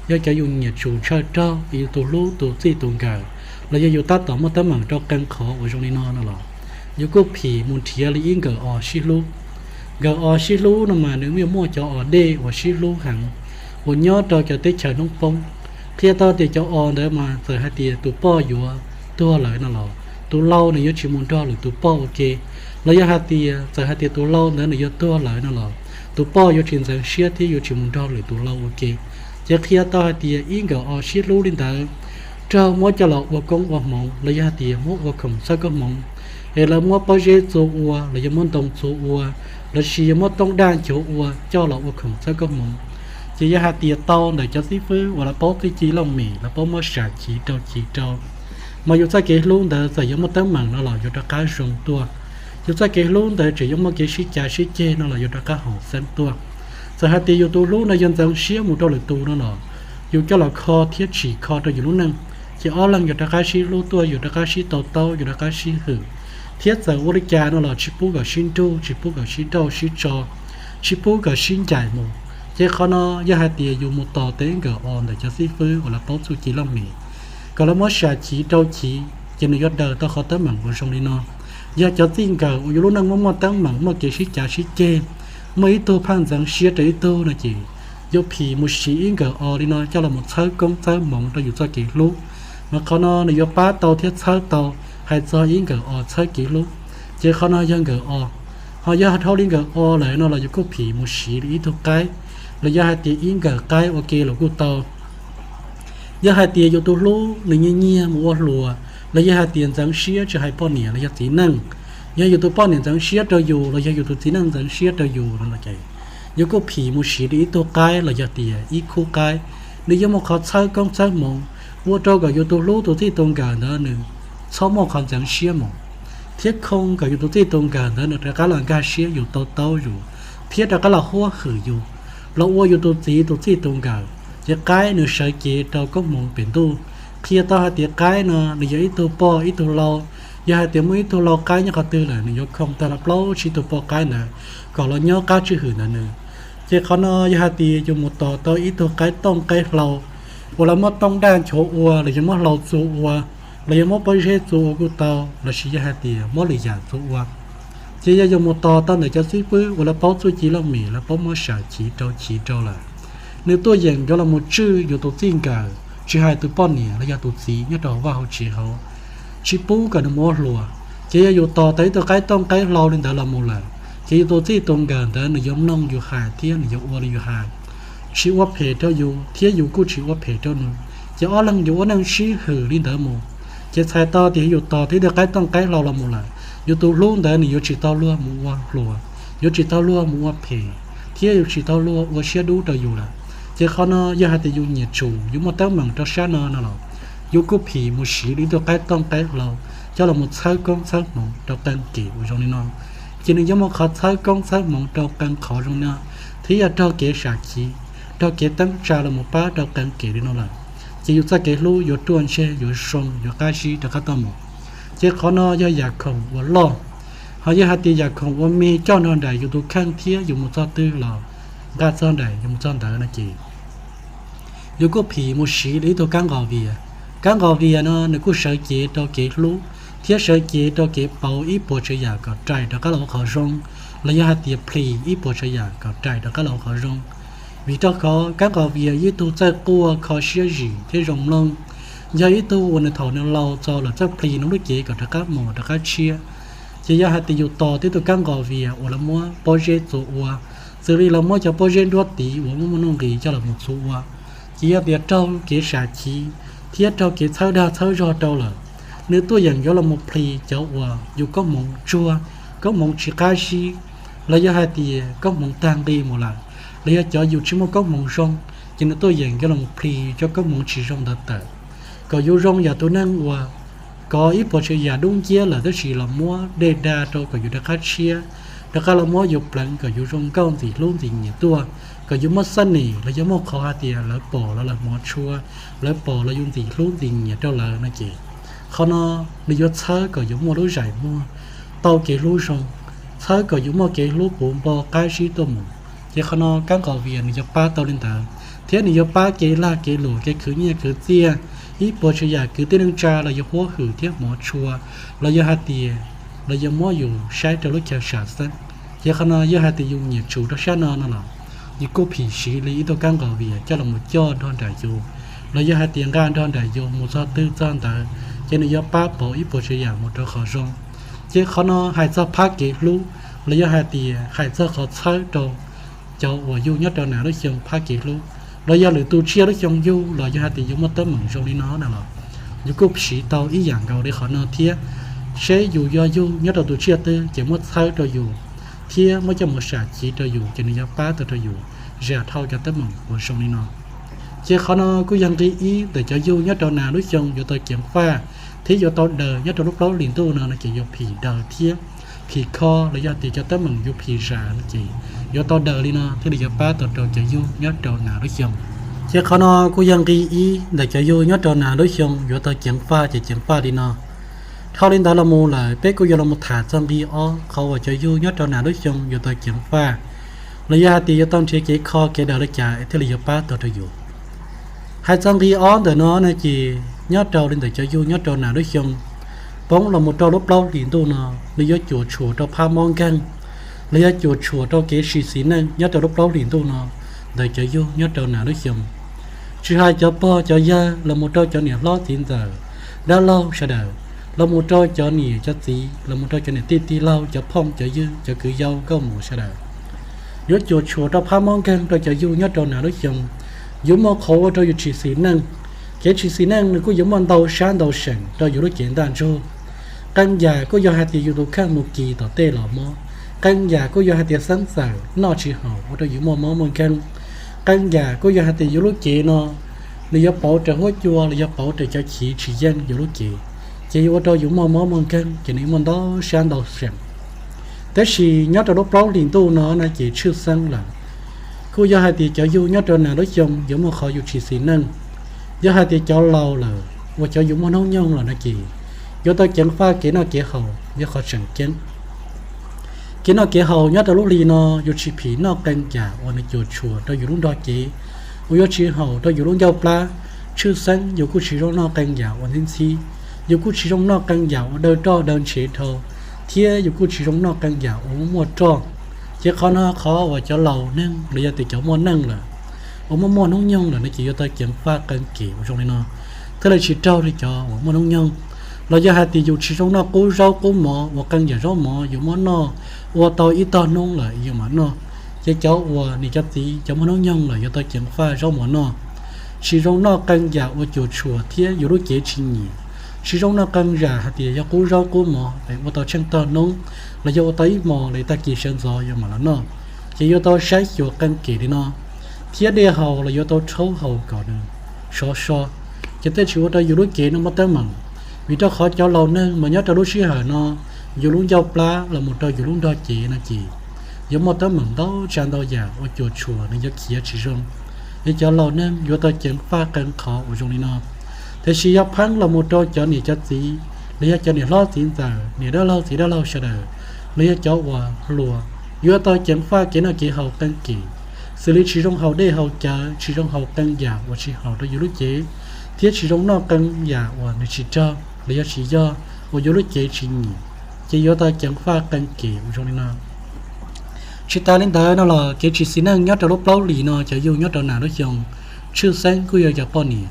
yog cov yus nyiam tsum ntshaw raug yus tus hlub tus txij tus nkawm, los yog yus tab tom muaj teeb meem rau qee qhov uas zoo li no no los yus kuj phim mus nrhiav li ib nkawm os sib hlub. Nkawm os sib hlub no mas nws yeej muaj cov os dej uas sib hlub heev uas nyob rau cov teb chaws hnub poob. Qhia tau tias cov os ntawd mas txawm hais tias tus poj yuav tuag lawm no los tus lau nws yuav tsis mus nrog lwm tus poj ua ke, los yog hais tias txawm hais tias tus lau ntawd nws yuav tuag lawm no los tus poj yuav tsis ntxeev siab thiab yuav tsis mus nrog lwm tus lau ua ke. Ces qhia tau hais tias ib nkawm os sib hlub li ntawd raug muab coj los ua koob ua hmoov los yog hais tias muab ua khoom txhawb koob hmoov, es lawv muab pob zeb txua ua los yog muab ntoo txua ua, lossis yog muab tooj daj nchuv ua coj los ua khoom txhawb koob hmoov. Ces yog hais tias tau ntawm cov xib fwb uas lawv paub txuj ci looj mem, lawv paub muab sam chiv rau chiv rau, mas yus txoj kev hlub ntawd txawm yuav muaj teeb meem no los yuav rov qab zoo tuaj. Yus txoj kev hlub ntawd tseem yuav muaj kev sib cav sib ceg no los yuav rov qab haum xeeb tuaj. Txawm hais tias yus tus hlub no yuav ntxeev siab mus rau lwm tus no los yus coj los kho thiab tsim kho rau yus lub neej, ces ob leeg yuav rov qab sib hlub tuaj, yuav rov qab sib to taub, yuav rov qab sib hwm, thiab txawm ua li cas no los tsis pub kom sib nrug, tsis pub kom sib nrauj sib tso, tsis pub kom sib ncaim mus. Ces qhov no yog hais tias yus mus tos tej nkawm os ntawm cov xib fwb uas lawv paub txuj ci looj mem kom lawv muab sam chiv rau chiv, ces nws yuav daws tau qhov teeb meem uas zoo li no. Yog cov txij nkawm uas yus lub neej muaj muaj teeb meem, muaj kev sib cav sib ceg, muaj ib tug pheej ntxeev siab rau ib tug no ces yuav phim mus siv ib nkawm os li no coj los txhawb koob txhawb hmoov rau yus txoj kev hlub. Mas qhov no nws yuav pab tau thiab txhawb tau, hais txog ib nkawm os txhawb kev hlub. Ces qhov no yog nkawm os. Ho yog dhau li nkawm os lawm no los yus kuj phim mus siv li ib tug qaib, los yog hais tias ib nkawm qaib ua ke los kuj tau. Yog hais tias yus tus hlub nws nyiag nyiag mus ua hluas, los yog hais tias ntxeev siab tsis hais poj niam los yog txiv neej, yog yus tus poj niam ntxeev siab rau yus los yog yus tus txiv neej ntxeev siab rau yus no los ces yus kuj phim mus siv li ib tug qaib los yog tias ib khub qaib. Nws yuav muaj qhov txhawb koob txhawb hmoov ua rau kom yus tus hlub tus txij tus nkawm ntawd nws txhob muaj qhov ntxeev siab mus, thiab khoo kom yus tus txij tus nkawm ntawd nws rov qab los nkag siab yus, to taub yus, thiab rov qab los huab hwm yus, los ua yus tus txiv tus txij tus nkawm. Ces qaib nws sawv cev rau koob hmoov pem ntuj. Qhia tau hais tias qaib no nws yog ib tug poj ib tug lau. Yog hais tias muaj ib tug lau qaib nyob qhov twg lawm nws yuav khoo tag plaub tsib tug poj qaib ntawd kom los nyob qab tswj hwm ntawm nws. Ces qhov no yog hais tias yus mus tos tau ib tug qaib tooj qaib hlau uas lawv muab tooj daj nchuv ua los yog muab hlau txua ua, los yog muab pob zeb txua ua kuj tau, lossis yog hais tias muab lwm yam txua ua. Ces yog yus mus tos tau ntawm cov xib fwb uas lawv paub txuj ci looj mem, lawv paub muab sam chiv rau chiv rau lawm, nws tuaj yeem yuav los mus tswj yus tus txij nkawm, tsis hais tus poj niam los yog tus txiv nyob rau hauv vaj hauv tsev hauv, tsis pub kom nws mus ua hluas. Ces yog yus tos tau ib tug qaib tooj qaib hlau li ntawd los mus lawm, ces yus tus txij tus nkawm ntawd nws yuav mloog yus hais thiab nws yuav ua li yus hais, tsis ua phem rau yus thiab yus kuj tsis ua phem rau nws. Ces ob leeg yuav ua neej sib hwm li ntawd mus. Ces txhais tau tias yus tos tau ib tug qaib tooj qaib hlau los mus lawm, yus tus hlub ntawd nws yuav tsis tau luag mus ua hluas, yuav tsis tau luag mus ua phem, thiab yuav tsis tau luag ua siab dub rau yus lawm. Ces qhov no yog hais tias yus nyiam tsum yus muaj teeb meem rau sab no no los, yus kuj phim mus siv li ib tug qaib tooj qaib hlau coj los mus txhawb koob txhawb hmoov rau qee kem uas zoo li no. Ces nws yuav muaj qhov txhawb koob txhawb hmoov rau qee qhov zoo no, thiab yog raug kev sam chiv, raug kev teeb tsa los mus pab rau qee kem li no lawm, ces yus txoj kev hlub yuav ruaj ntseg, yuav zoo, yuav qab zib rov qab tuaj mus. Ces qhov no yog yam khoom uas loj. Ho yog hais tias yam khoom uas me coj nrog nraim yus tus kheej thiab yus mus txog twg los nqa txog nraim yus mus txog ntawd no ces yus kuj phim mus siv li ib tug kab nqos vias. Kab nqos vias no nws kuj sawv cev rau kev hlub thiab sawv cev rau kev pauv ib puas tsav yam kom rais rov qab los ua qhov zoo, los yog hais tias plhis ib puas tsav yam kom rais rov qab los ua qhov zoo. Vim rau qhov kab nqos vias yog ib tug txawj quaj, kho siab zim thiab zoo mloog, yog ib tug uas nws thaum nws laus txaus lawm txawj plhis nws lub cev kom rov qab mos rov qab tshiab. Ces yog hais tias yus tos tib tug kab nqos vias uas lawv muab pob zeb txua ua, xws li lawv muab cov pob zeb nruab tiv uas muaj muaj nuj nqis coj los mus txua ua, ces yog tias raug kev sam chiv thiab raug kev txhawb dag txhawb zog rau lawm, nws tuaj yeem yuav los mus plhis cov uas yus koob hmoov tsuag, koob hmoov tsis qab zib, los yog hais tias koob hmoov tag nqi mus lawm, los yog cov yus tsis muaj koob hmoov zoo, ces nws tuaj yeem yuav los mus plhis cov koob hmoov tsis zoo ntawd tawm, kom yus zoo yam tus neeg uas kov ib puas tsav yam dub nciab lawm tab sis los muab dej da rau kom yus rov qab tshiab, rov qab los muab yus pleev kom yus zoo nkauj ntxim hlub ntxim nyiam tuaj, kom yus muaj xab nim los yog muaj qhov hais tias lawv pom los lawv hmov tshua, lawv pom los yus ntxim hlub ntxim nyiam rau lawv no ces qhov no nws yuav txhawb kom yus muaj lub zais muag tau kev hlub zoo, txhawb kom yus muaj kev hlub puv npo qab zib tuaj mus. Ces qhov no kab nqos vias nws yuav pab tau li ntawd, thiab nws yuav pab kev lag kev luam, kev khwv nyiaj khwv txiaj, ib puas tsav yam kwv tij neej tsa los yus huab hwm thiab hmov tshua, los yog hais tias los yus muab yus saib rau lub chaw sam xeeb. Ces qhov no yog hais tias yus nyiam tsum rau sab no no los, yus kuj phim siv li ib tug kab nqos vias coj los mus coj nrog nraim yus, los yog hais tias nqa nrog nraim yus mus txog twg txog ntawd, ces nws yuav pab pauv ib puas tsav yam mus rau qhov zoo. Ces qhov no hais txog phab kev hlub, los yog hais tias hais txog qhov txhawb rau cov uas yug nyob rau nas lub xyoo phab kev hlub, los yog lwm tus tsiaj lub xyoo yug los yog hais tias yus muaj teeb meem zoo li no na los, yus kuj siv tau ib yam nkaus li qhov no thiab. Seb yus yog yug nyob rau tus tsiaj twg ces muab txhawb rau yus thiab muab coj mus sam chiv rau yus ces nws yuav pab tau rau yus zam dhau cov teeb meem uas zoo li no. Ces qhov no kuj yog nqi ib ntawm cov yug nyob rau nas lub xyoo yuav tau ceev faj thiab yuav tau daws nyob rau lub plaub hlis ntuj no no ces yuav phim daws thiab phim kho los yog tias cov teeb meem yus phim zam no ces yuav tau daws li no thiaj li yuav pab tau rau cov yug nyob rau nas lub xyoo. Ces qhov no kuj yog nqi ib ntawm cov yug nyob rau nas lub xyoo yuav tau ceev faj ces ceev faj li no. Dhau li ntawd los mus lawm peb kuj yuav los mus tham txog nqi ob qhov uas cov yug nyob rau nas lub xyoo yuav tau ceev faj los yog hais tias yuav tau nrhiav kev kho kev daws li cas thiaj li yuav pab tau rau yus. Hais txog nqi ob ntawm no no ces nyob rau li ntawm cov yug nyob rau nas lub xyoo poob los mus rau lub plaub hlis ntuj no, nws yuav cuam tshuam rau phab mob nkeeg los yog cuam tshuam rau kev sim xis neej nyob rau lub plaub hlis ntuj no ntawm cov yug nyob rau nas lub xyoo. Tsis hais cov pog cov yawg los mus rau cov niam hlob txiv ntxawm, dab laug sawv daws, los mus rau cov niam cov txiv, los mus rau cov niam tij tij laug, cov phooj cov ywg, cov kwv yau nkauj muam sawv daws, yuav cuam tshuam rau phab mob nkeeg rau cov yug nyob rau nas lub xyoo. Yuav muaj qhov ua rau yus tsis xis neej. Kev tsis xis neej nws kuj yuav muaj ntau sab ntau seem rau yus lub cev ntaj ntsug. Qee yam kuj yog hais tias yus tus kheej mus kis tom tej los mob, qee yam kuj yog hais tias xeeb txawm noj tsis haum ua rau yus muaj mob muaj nkeeg, qee yam kuj yog hais tias yus lub cev no nws yuav pauv raws huab cua los yog pauv raws cov chiv tsis yeej yus lub cev, ces yuav ua rau yus muaj mob muaj nkeeg ces nws yuav muaj ntau sab ntau seem. Tab sis nyob rau lub plaub hlis ntuj no no ces tshwj xeeb lawm, kuj yog hais tias cov yug nyob rau nas lub xyoo yuav muaj qhov yus tsis xis neej. Yog hais tias cov laus lawm uas cov yus muaj hnub nyoog lawm no ces yuav tau ceev faj kev noj kev haus yog qhov tseem ceeb. Kev noj kev haus nyob rau lub hli no yus tsis phim noj qee yam uas nws cuam tshuam rau yus lub nrog cev, uas yuav tsis haum rau yus lub ncauj plab. Tshwj xeeb yus kuj tsis zoo noj qee yam uas ntxhib ntxhib, yus kuj tsis zoo noj qee yam uas daw roj daw ntshe dhau, thiab yus kuj tsis zoo noj qee yam uas muaj muaj roj. Ces qhov no qhov uas cov laus neeg los yog tias cov muaj neej lawm uas muaj muaj hnub nyoog lawm no ces yuav tau ceev faj qee kem uas zoo li no thiaj li tsis raug li cov uas muaj hnub nyoog. Los yog hais tias yus tsis zoo noj qub zaub qub mov uas qee yam zaub mov yus muab noj ua tau ib tog hnub lawm yus mam noj. Ces cov uas niam cov txiv cov muaj hnub nyoog lawm yuav tau ceev faj zaub mov noj. Tsis zoo noj qee yam uas cuam tshuam thiab yus lub cev tsis nyiam. Tsis zoo noj qee yam hais tias yog qub zaub qub mov es ua tau tsheej tog hnub los yog ua tau ib hmos los tag kis sawv ntxov yus mam los noj. Ces yuav tau saib xyuas qee kem li no. thiab dej haus los yuav tau rhaub haus kom nws sov so, ces thiaj tsis ua rau yus lub cev no muaj teeb meem. Vim rau qhov cov laus neeg mas nyob rau lub sij hawm no, yus lub ncauj plab los mus rau yus lub nrog cev no ces yuav muaj teeb meem ntau tsav ntau yam uas cuam tshuam nws yuav khiav tsis zoo. Es cov laus neeg yuav tau ceev faj qee qhov uas zoo li no. Tiam sis yog pheej los mus rau cov niam cov txiv, los yog cov niam hlob txiv ntxawm, niam dab laug txiv dab laug sawv daws, los yog cov uas hluas, yuav tau ceev faj kev noj kev haus qee kem, xws li tsis zoo haus dej haus cawv, tsis zoo haus qee yam uas tsis haum rau yus lub cev, thiab tsis zoo noj qee yam uas nws tsis raug los yog tsis yog uas yus lub cev tsis nyiam, ces yuav tau ceev faj qee kem uas zoo li no. Tsis tas li ntawd no los kev tsis xis neej nyob rau lub plaub hlis no cov yug nyob rau nas lub xyoo tshwj xeeb kuj yog cov poj niam,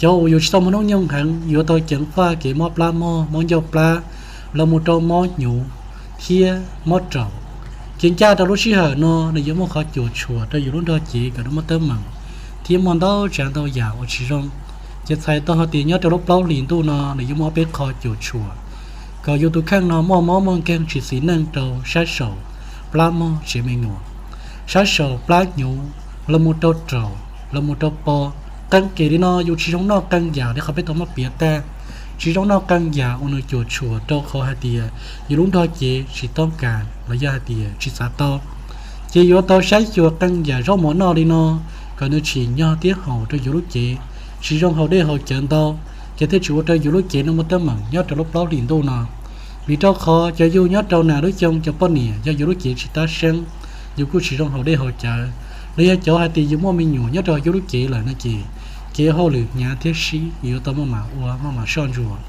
cov uas yus tsis tau muaj hnub nyoog heev yuav tau ceev faj kev mob plab mog, mob ncauj plab, los mus rau mob hnyuv thiab mob raum. Kev ncaj rau lub sij hawm no nws yuav muaj qhov cuam tshuam rau yus lub nrog cev kom nws muaj teeb meem thiab muaj ntau tsav ntau yam uas tsis zoo. Ces txhais tau hais tias nyob rau lub plaub hlis ntuj no nws yuav muaj ob peb qho cuam tshuam kom yus tus kheej no muaj mob muaj nkeeg tsis xis neej rau sab saum plab mog tsev me nyuam, sab saum plab hnyuv, los mus rau raum, los mus rau po. Qee kem li no yus tsis zoo noj qee yam li qhov peb tau muab piav tag, tsis zoo noj qee yam uas nws cuam tshuam rau qhov hais tias yus lub nrog cev tsis toob kas los yog hais tias tsis xav tau. Ces yuav tau saib xyuas qee yam zaub mov noj li no kom nws tsim nyog thiab haum rau yus lub cev, tsis zoo haus dej haus cawv ntau, ces thiaj tsis ua rau yus lub cev no muaj teeb meem nyob rau lub plaub hlis ntuj no. Vim rau qhov cov yug nyob rau nas lub xyoo cov poj niam yog yus lub cev tsis tab seeb, yus kuj tsis zoo haus dej haus cawv, los yog cov hais tias yus muaj me nyuam nyob rau yus lub cev lawm no ces kev hauj lwm hnyav thiab sib yuav tau maj mam ua maj mam soj ntsuam.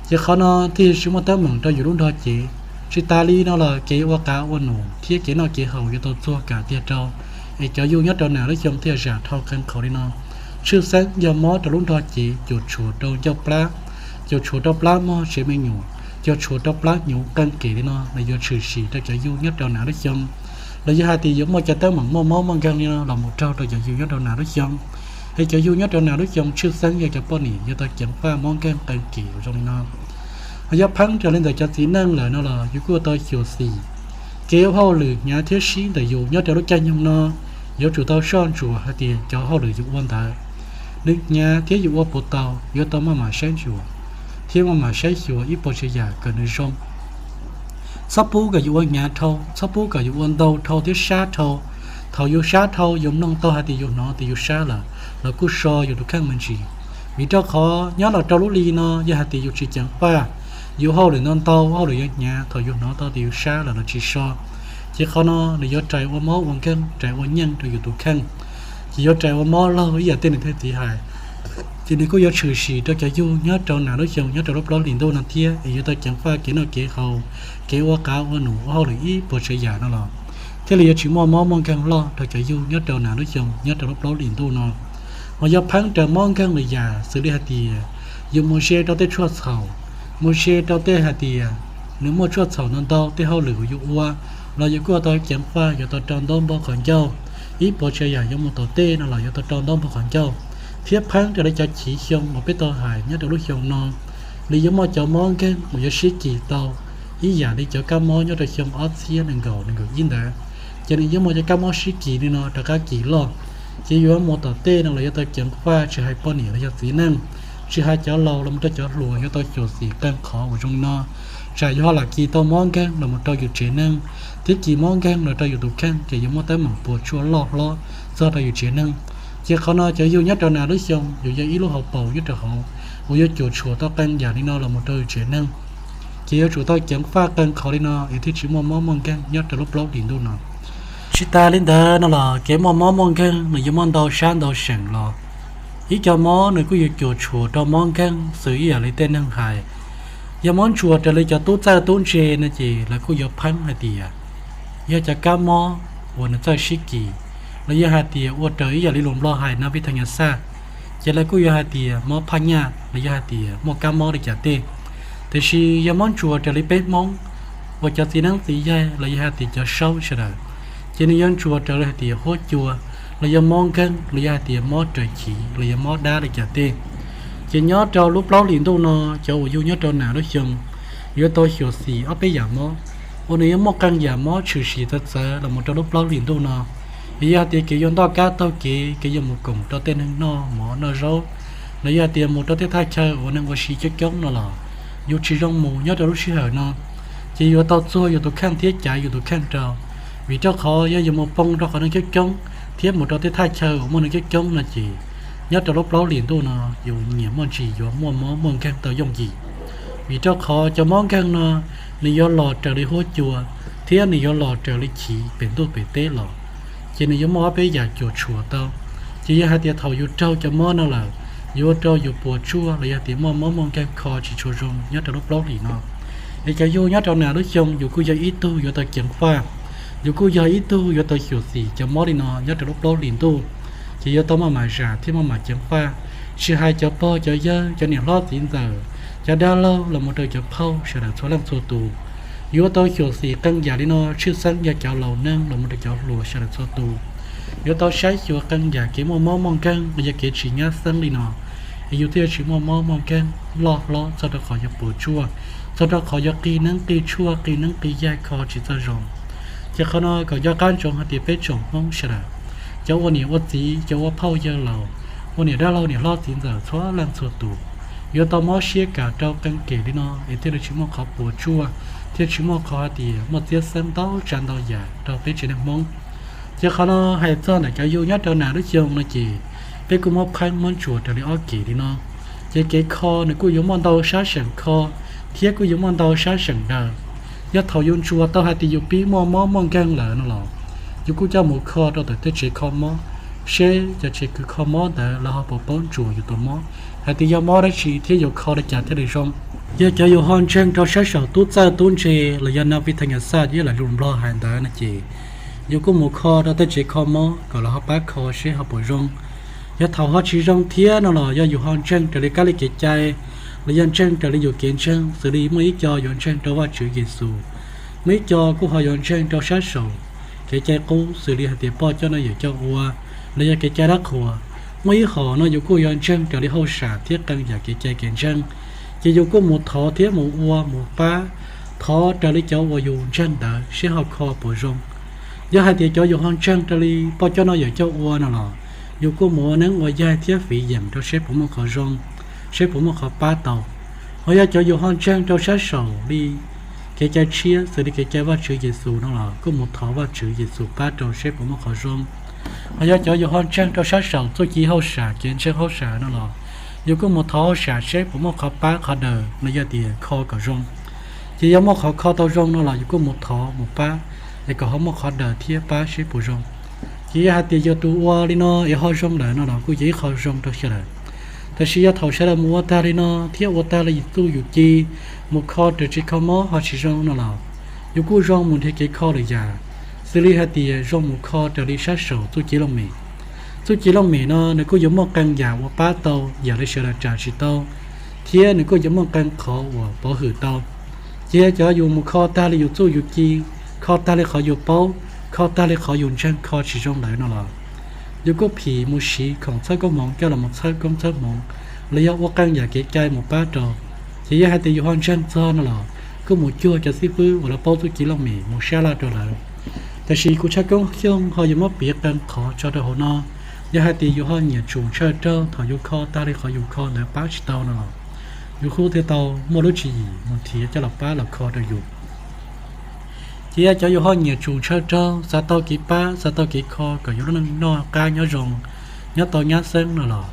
Ces qhov no thiaj tsis muaj teeb meem rau yus lub nrog cev. Tsis tas li no los kev ua qav ua num thiab kev noj kev haus yuav tau txuag kam tiag rau, es cov yug nyob rau nas lub xyoo thiaj zam dhau qee qhov li no. Tshwj xeeb yog mob rau lub nrog cev, cuam tshuam rau ncauj plab, cuam tshuam rau plab mog tsev me nyuam, cuam tshuam rau plab hnyuv. Qee kem li no nws yuav tshwm sim rau cov yug nyob rau nas lub xyoo, los yog hais tias yuav muaj cov teeb meem muaj mob muaj nkeeg li no los mus raug rau cov yug nyob rau nas lub xyoo. Es cov yug nyob rau nas lub xyoo tshwj xeeb yog cov poj niam yuav tau ceev faj mob nkeeg qee kem uas zoo li no. Ho yog pheej raws li ntawm cov txiv neej lawm no los yus kuj yuav tau xyuam xim kev ua hauj lwm hnyav thiab sib ntawm yus nyob rau lub caij nyoog no. Yuav tsum tau soj ntsuam hais tias cov hauj lwm yus ua ntawd nws hnyav thiab yus ua puas tau, yuav tau maj mam saib ntsuas thiab maj mam saib xyuas ib puas tsav yam kom nws zoo. Txhob pub kom yus ua hnyav dhau, txhob pub kom yus ua ntau dhau thiab sab dhau. Thaum yus sab dhau yus mloog tau hais tias yus hnov tias yus sab lawm los kuj so yus tus kheej me ntsis. Vim rau qhov nyob los rau lub hli no yog hais tias yus tsis ceev faj, yus hauj lwm ntau ntau, hauj lwm yuav hnyav, thaum yus hnov tau tias yus sab lawm los tsis so, ces qhov no nws yuav rais ua mob ua nkeeg, rais ua nyeej rau yus tus kheej, ces yuav rais ua mob laug ib yam tej niam tej txiv hais. Ces nws kuj yuav tshwm sim rau cov yug nyob rau nas lub xyoo nyob rau lub plaub hlis ntuj no thiab es yuav tau ceev faj kev noj kev haus, kev ua qav ua num, ua hauj lwm ib puas tsav yam no los thiaj li yuav tsis muaj mob muaj nkeeg loj rau cov yug nyob rau nas lub xyoo nyob rau lub plaub hlis ntuj no. Ho yog pheej raws mob nkeeg lwm yam xws li hais tias yus mus ze rau tej tshuaj txhaum, mus ze rau tej hais tias nws muaj tshuaj txhaum ntau ntau tej hauj lwm uas yus ua, los yus kuj yuav tau ceev faj, yuav tau rau ntaub npog qhov ncauj, ib puas tsav yam yuav mus tom tej no los yuav tau rau ntaub npog qhov ncauj. Thiab pheej raws li cov chiv xyoo uas peb tau hais nyob rau lub xyoo no, nws yuav muaj cov mob nkeeg uas yuav sib kis tau ib yam li cov kab mob nyob rau xyoo ob txhiab nees nkaum nees nkaum ib ntawd. Ces nws yuav muaj cov kab mob sib kis li no rov qab kis loj. Ces yuav mus tom tej no los yuav tau ceev faj, tsis hais poj niam los yog txiv neej, tsis hais cov laus los mus rau cov hluas yuav tau xyuam xim qee qhov uas zoo li no. Tsam yus ho lam kis tau mob nkeeg los mus rau yus tsev neeg, thiab kis mob nkeeg los rau yus tus kheej ces yuav muaj teeb meem puas tsuaj loj hlob txog rau yus tsev neeg. Ces qhov no cov yug nyob rau nas lub xyoo yus yog ib lub hauv paus nyob rau hauv uas yuav cuam tshuam tau qee yam li no los mus rau yus tsev neeg, ces yuav tsum tau ceev faj qee qhov li no es thiaj tsis muaj mob muaj nkeeg nyob rau lub plaub hlis ntuj no. Tsis tas li ntawd no los kev muaj mob muaj nkeeg nws yuav muaj ntau sab ntau seem los. Ib co mob nws kuj yuav cuam tshuam rau mob nkeeg xws ib yam li tej neeg hais. Yog mob ntsuas raws li cov tub txawj tub ntse no ces lawv kuj yuav pheej hais tias yog cov kab mob uas nws txawj sib kis, los yog hais tias ua raws ib yam li lus Nplog hais na vij thaj nyas xaj, ces lawv kuj yuav hais tias mob phaj nyaj los yog hais tias muaj kab mob li cas tej. Tiam sis yog mob ntsuas raws li peb Hmoob uas cov txiv neeb txiv yaig los yog hais tias cov saub sawv daws, ces nws yuav ntsuas raws li hais tias huab cua, los yog mob nkeeg, los yog hais tias mob raws chiv, los yog mob dab li cas tej. Ces nyob rau lub plaub hlis ntuj no, cov uas yug nyob rau nas lub xyoo yuav tau xyuam xim ob peb yam mob uas nws yuav muaj qee yam mob tshwm sim txawv txawv los mus rau lub plaub hlis ntuj no. Yog hais tias kev yuav ntoj kab taug kev, kev yuav mus koom rau tej neeg noj mov noj zaub, los yog hais tias mus rau tej thaj chaw uas neeg ua si coob coob no los yus tsis zoo mus nyob rau lub sij hawm no. Ces yuav tau txuag yus tus kheej thiab caiv yus tus kheej rau, vim rau qhov yog yus mus poob rau qhov neeg coob coob thiab mus rau tej thaj chaw uas muaj neeg coob coob no ces nyob rau lub plaub hlis ntuj no yus nyiam muaj ntsis yuav muaj mob muaj nkeeg tau yooj yim. Vim rau qhov cov mob nkeeg no nws yuav los raws li huab cua thiab nws yuav los raws li chiv pem ntuj pem teb los, ces nws yuav muaj ob peb yam cuam tshuam tau. Ces yog hais tias thaum yus raug cov mob no lawm, yuav ua rau yus puas tsuaj los yog tias muaj mob muaj nkeeg kho tsis tshua zoo nyob rau lub plaub hlis no. Es cov yug nyob rau nas lub xyoo yus kuj yog ib tug yuav tau ceev faj, yus kuj yog ib tug yuav tau xyuam xim cov mob li no nyob rau lub plaub hlis ntuj. Ces yuav tau maj mam zam thiab maj mam ceev faj, tsis hais cov pog cov yawg, cov niam hlob txiv ntxawm, cov dab laug los mus rau cov phauj sawv daws txhua leej txhua tus. Yuav tau xyuam xim qee yam li no, tshwj xeeb yog cov laus neeg los mus rau cov hluas sawv daws txhua tus. Yuav tau saib xyuas qee yam kev muaj mob muaj nkeeg los yog kev tsis nyab xeeb li no, es yus thiaj tsis muaj mob muaj nkeeg loj hlob txog rau qhov yuav puas tsuaj, txog rau qhov yuav qi neeb qi tshuaj qi neeb qi yaig kho tsis txawj zoo. Ces qhov no kom nco qab ntsoov hais tias peb tsoom Hmoob sawv daws, cov ua niam ua txiv, cov ua phauj yawg laus, ua niam dab laug niam hlob txiv ntxawm txhua leej txhua tus, yuav tau mob siab kam rau qee kem li no es thiaj li tsis muaj qhov puas tsuaj, thiaj tsis muaj qhov hais tias muaj txiab xeeb ntau tsav ntau yam rau peb tsev neeg Hmoob. Ces qhov no hais txog ntawm cov yug nyob rau nas lub xyoo no ces peb kuj muab pheeb muab ntsuas raws li ob kem li no. Ces kev kho nws kuj yuav muaj ntau sab seem kho thiab kuj yuav muaj ntau sab seem daws. Yog thaum yus ntsuas tau hais tias yus pib muaj mob muaj nkeeg lawm no los yus kuj coj mus kho rau ntawm tej tsev kho mob, seb cov tsev kho mob ntawd lawv ho puas paub ntsuas yus tus mob hais tias yog mob dab tsi thiab yus kho li cas thiaj li zoo. Yog cov yus ho ntseeg rau sab saum tub txawj tub ntse los yog nas vij thas nyas xaj ib lam lus Nplog hais ntawd no ces yus kuj mus kho rau tej tsev kho mob kom lawv ho pab kho seb ho puas zoo. Yog thaum ho tsis zoo thiab no los yog yus ho ntseeg raws li kab li kev cai los yog ntseeg raws li yus kev ntseeg, xws li muaj ib co yuav ntseeg rau Vajtswv Yexus, muaj ib co kuj ho yuav ntseeg rau sab saum kev cai qub xws li hais tias poj coj noj yawm coj ua los yog kev cai dab qhuas. Muaj ib hom no yus kuj yuav ntseeg raws li hauj sam thiab qee yam kev cai kev ntseeg. Ces yus kuj mus thov thiab mus ua mus pab, thov raws li cov uas yus ntseeg ntawd seb ho kho puas zoo. Yog hais tias cov yus ho ntseeg raws li poj coj noj yawm coj ua no los yus kuj mus ua neeb ua yaig thiab fiv yeem rau seb puas muaj qhov zoo, seb puas muaj qhov pab tau. Ho yog cov yus ho ntseeg rau sab saum li kev cai tshiab xws li kev cai Vajtswv Yexus no los kuj mus thov Vajtswv Yexus pab rau seb puas muaj qhov zoo. Ho yog cov yus ho ntseeg rau sab saum txuj ci hauj sam kev ntseeg hauj sam no los yus kuj mus thov hauj sam seb puas muaj qhov pab qhov daws no yog tias kho kom zoo. Ces yog muaj qhov kho tau zoo no los yus kuj mus thov mus pab es kom ho muaj qhov daws thiab pab seb puas zoo. Ces yog hais tias yog tus ua li no es ho zoo lawm no los kuj yog ib qho zoo rau sawv daws. Tab sis yog thaum sawv daws mus ua tag li no thiab ua tag li yus txuj yus ci, mus kho raws tsev kho mob ho tsis zoo no los yus kuj zoo mus nrhiav kev kho lwm yam, xws li hais tias zoo mus kho raws li sab saum txuj ci looj mem. Txuj ci looj mem no nws kuj yuav muaj qee yam uas pab tau yam li sawv daws tsa tsis tau, thiab nws kuj yuav muaj qee qhov uas pov hwm tau. Ces yog cov yus mus kho tag li yus txuj yus ci, kho tag li qhov yus paub, kho tag li qhov yus ntseeg kho tsis zoo lawm no los yus kuj phim mus siv khoom txhawb koob hmoov coj los mus txhawb koob txhawb hmoov, los yog ua qee yam kev cai mus pab rau. Ces yog hais tias yus ho ntseeg txog no los kuj mus cuag cov xib fwb uas lawv paub txuj ci looj mem mus sab laj rau lawv. Tab sis kuv Tshaj Koob Xyooj ho yuav muab piav qee qhov tso rau hauv no. Yog hais tias yus ho nyiam tsum ntshaw raug thaum yus kho tag li qhov yus kho ntawd pab tsis tau no los yus kuj thiaj tau muaj lub tswv yim mus nrhiav coj los pab los kho rau yus. Ces yog cov yus ho nyiam tsum ntshaw raug, xav tau kev pab, xav tau kev kho kom yus lub neej noj qab nyob zoo, nyob tau nyab xeeb no los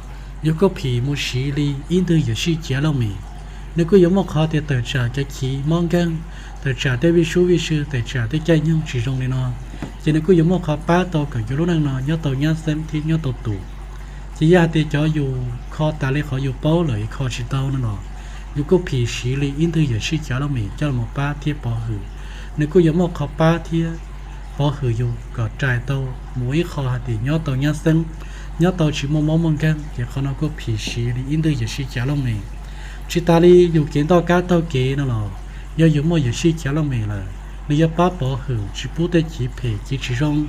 yus kuj phim mus siv li ib ntwg yuam sij chav looj mem. Nws kuj yuav muaj qhov tias tawm tsam cov chiv mob nkeeg, tawm tsam tej vij sub vij sw, tawm tsam tej caij nyoog tsis zoo li no, ces nws kuj yuav muaj qhov pab tau kom yus lub neej no nyob tau nyab xeeb thiab nyob tau tus. Ces yog hais tias cov yus kho tas li qhov yus paub lawm es kho tsis tau no los yus kuj phim siv li ib ntwg yuam sij chav looj mem coj los pab thiab pov hwm. Nws kuj yuav muaj qhov pab thiab pov hwm yus kom rais tau mus ua ib qho hais tias nyob tau nyab xeeb, nyob tau tsis muaj mob muaj nkeeg. Ces qhov no kuj phim siv li ib ntwg yuam sij chav looj mem. Tsis tas li yus kev ntoj kab taug kev no los yog yus muaj yuam sij chav looj mem lawm, nws yuav pab pov hwm tsis pub tej chiv phem chiv tsis zoo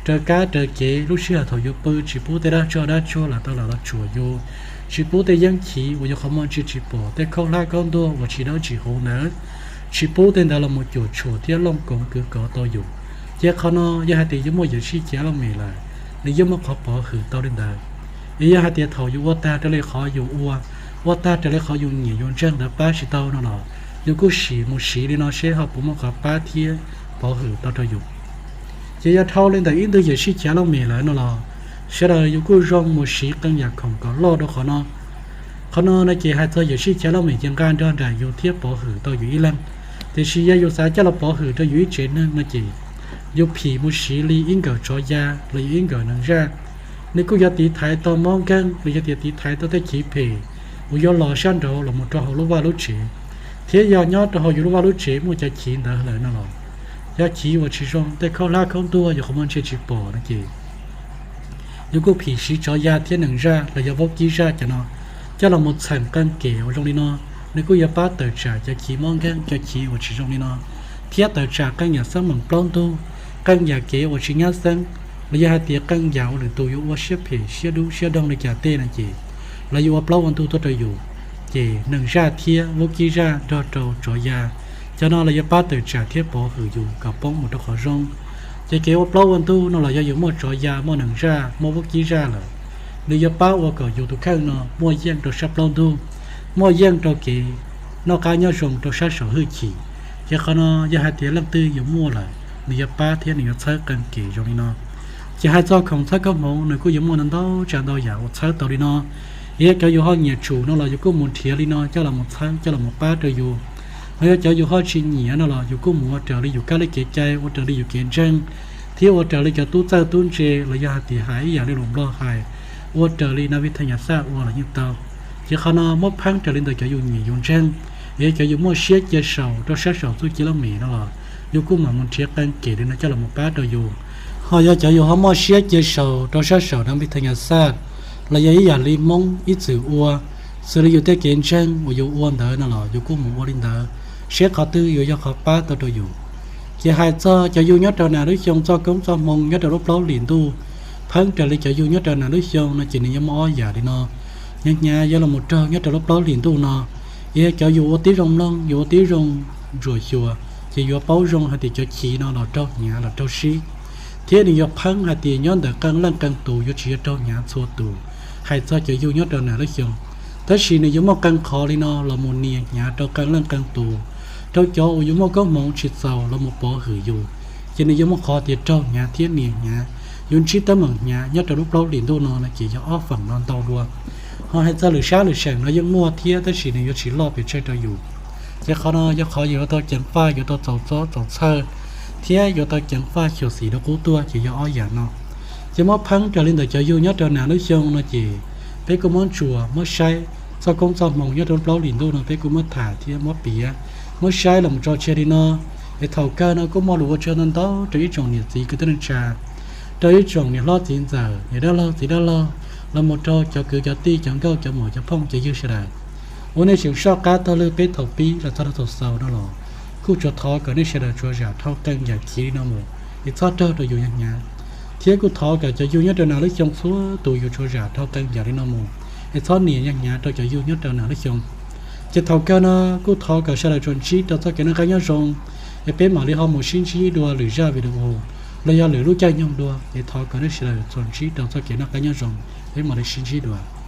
raws kab raws kev lub sij hawm thaum yus pw, tsis pub tej dab tsog dab tsuag los tau los tsuam yus, tsis pub tej yeeb chiv uas yus qhov muag ntsia tsis pom, tej khaub hlab kaub ntuag uas tsis dawb tsis huv ntawd, tsis pub tej ntawd los mus cuam tshuam thiab looj koov kwv kov tau yus. Ces qhov no yog hais tias yus muaj yawm sij chav looj mem lawm, nws yeej muaj qhov pov hwm tau li ntawd. Es yog hais tias thaum yus ua tag raws li qhov yus ua, ua tag raws li qhov yus nyiam yus ntseeg ntawd pab tsis tau no los, yus kuj sim mus siv li no seb ho puas muaj qhov pab thiab pov hwm tau rau yus. Ces yog dhau li ntawm ib ntug yawm sij chav looj mem lawm no los, sawv daws yus kuj zoo mus siv qee yam khoom kom loj rau qhov no. Qhov no no ces hais txog yawm sij chav looj mem ces nqa nrog nraim yus thiab pov hwm tau yus ib leeg. Tiam sis yog yus xav coj los pov hwm rau yus ib tsev neeg no ces yus phim mus siv li ib nkawm tsov ya los yog ib nkawm nees zaj. Nws kuj yuav tiv thaiv tau mob nkeeg los yog tias tiv thaiv tau tej chiv phem uas yuav los sab nraud los mus rau hauv lub vaj lub tsev, thiab yog nyob rau hauv yus lub vaj lub tsev muaj cov chiv ntawd lawm no los, yog chiv uas tsis zoo, tej khaub hlab khaub ntuag yog qhov muag ntsia tsis pom no ces yus kuj phim siv tsov ya thiab nees zaj los yog vaub kib zaj cov no coj los mus txheem qee kem uas zoo li no. Nws kuj yuav pab tawm tsam cov chiv mob nkeeg, cov chiv uas tsis zoo li no, thiab tawm tsam qee yam xeeb meem plaub ntug, qee yam kev uas tsis nyab xeeb, los yog hais tias qee yam uas lwm tus yuav ua siab phem siab dub siab doog li cas tej no ces lawv yuav ua plaub ua ntug tuaj rau yus. Ces nees zaj thiab vaub kib zaj nrog rau tsov ya, cov no lawv yuav pab tawm tsam thiab pov hwm yus kom poob mus rau qhov zoo. Ces kev ua plaub ua ntug no los yog yus muaj tsov ya, muaj nees zaj, muaj vaub kib zaj lawm, nws yuav pab ua kom yus tus kheej no muaj yeej rau sab plaub ntug, muaj yeej rau kev noj qab nyob zoo rau sab saum hwj chim. Ces qhov no yog hais tias leej twg yus muaj lawm, nws yuav pab thiab nws yuav txhawb qee kem zoo li no. Ces hais txog khoom txhawb koob hmoov, nws kuj yuav muaj ntau ntau tsav ntau yam uas txhawb tau li no. Yog cov yus ho nyiam tsum no los yus kuj mus nrhiav li no coj los mus txhawb, coj los mus pab rau yus. Ho yog cov yus ho tsis nyiam no los yus kuj mus ua raws li yus kab li kev cai, ua raws li yus kev ntseeg, thiab ua raws li cov tub txawj tub ntse los yog hais tias hais ib yam li lus Nplog hais, ua raws li nas vi thas nyas xaj ua los yeej tau. Ces qhov no muab pheeb raws li ntawm cov yus nyiam yus ntseeg, yog cov yus muaj siab cia saum rau sab saum txuj ci looj mem no los yus kuj mam mus nrhiav qee kem li no coj los mus pab rau yus. Ho yog cov yus ho muaj siab cia saum rau sab saum nas vi thas nyas xaj los yog ib yam li Hmoob ib txwm ua, xws li yus tej kev ntseeg uas yus ua ntawd no los yus kuj mus ua li ntawd, seb qhov twg yuav yog qhov pab tau rau yus. Ces hais txog cov yug nyob rau nas lub xyoo, txoj koob txoj hmoo nyob rau lub plaub hlis ntuj, pheeb raws li cov yug nyob rau nas lub xyoo no ces nws yeej muaj ob yam li no. Hnyav hnyav yuav los mus raug nyob rau lub plaub hlis ntuj no, yog cov yus ua tib zoo mloog, yus ua tib zoo ntsuam xyuas, ces yuav paub zoo hais tias cov chiv no los raug hnyav los raug sib, thiab nws yuav pheeb hais tias nyob ntawm qee leej qee tus yuav tsis yog raug hnyav txhua tus. Hais txog cov yug nyob rau nas lub xyoo, tab sis nws yuav muaj qee qhov li no los mus nias hnyav rau qee leej qee tus, rau cov uas yuav muaj koob hmoov tsis txaus los mus pov hwm yus, ces nws yuav muaj qhov tias raug hnyav thiab nias hnyav. Yuav ntsib teeb meem hnyav nyob rau lub plaub hlis ntuj no no ces yog ob feem no ntau dua. Ho hais txog lwm sab lwm seem no yeej muaj thiab tab sis nws yuav tsis loj pes tsawg rau yus. Ces qhov no yog qhov yuav tau ceev faj, yuav tau txaus txob txaus txhawj, thiab yuav tau ceev faj xyuam xim rau qub tuaj ces yog ob yam no. Ces muab pheeb raws li ntawm cov yug nyob rau nas lub xyoo no ces peb kuj muab ntsuas muab saib txoj koob txoj hmoo nyob rau plaub hlis ntuj no peb kuj muab tham thiab muab piav, muab saib los mus tso tseg li no. Es thaum kawg no kuj muaj lus ua tsaug ntau ntau rau ib tsoom niam txiv kwv tij neej tsa, rau ib tsoom niam hlob txiv ntxawm, niam dab laug txiv dab laug, los mus rau cov kwv cov tij cov nkauj cov muam cov phooj cov ywg sawv daws uas nej tseem soj qab taug lw peb thaum pib los txog rau thaum xaus no los, kuj tsuas thov kom nej sawv daws tsuas zam dhau qee yam chiv li no mus, es txhob raug rau yus nyuag hnyav. Thiab kuj thov kom cov yug nyob rau nas lub xyoo txhua tus yuav tsuas zam dhau qee yam li no mus, es txhob nias nyuag hnyav rau cov yug nyob rau nas lub xyoo. Ces thaum kawg no kuj thov kom sawv daws tsuas ntsib rau txoj kev noj qab nyob zoo, es peb mam li ho mus sib ntsib dua lwm zaj video los yog lwm lub caij nyoog dua, es thov kom nej sawv daws tsuas ntsib rau txoj kev noj qab nyob zoo, peb mam li sib ntsib dua.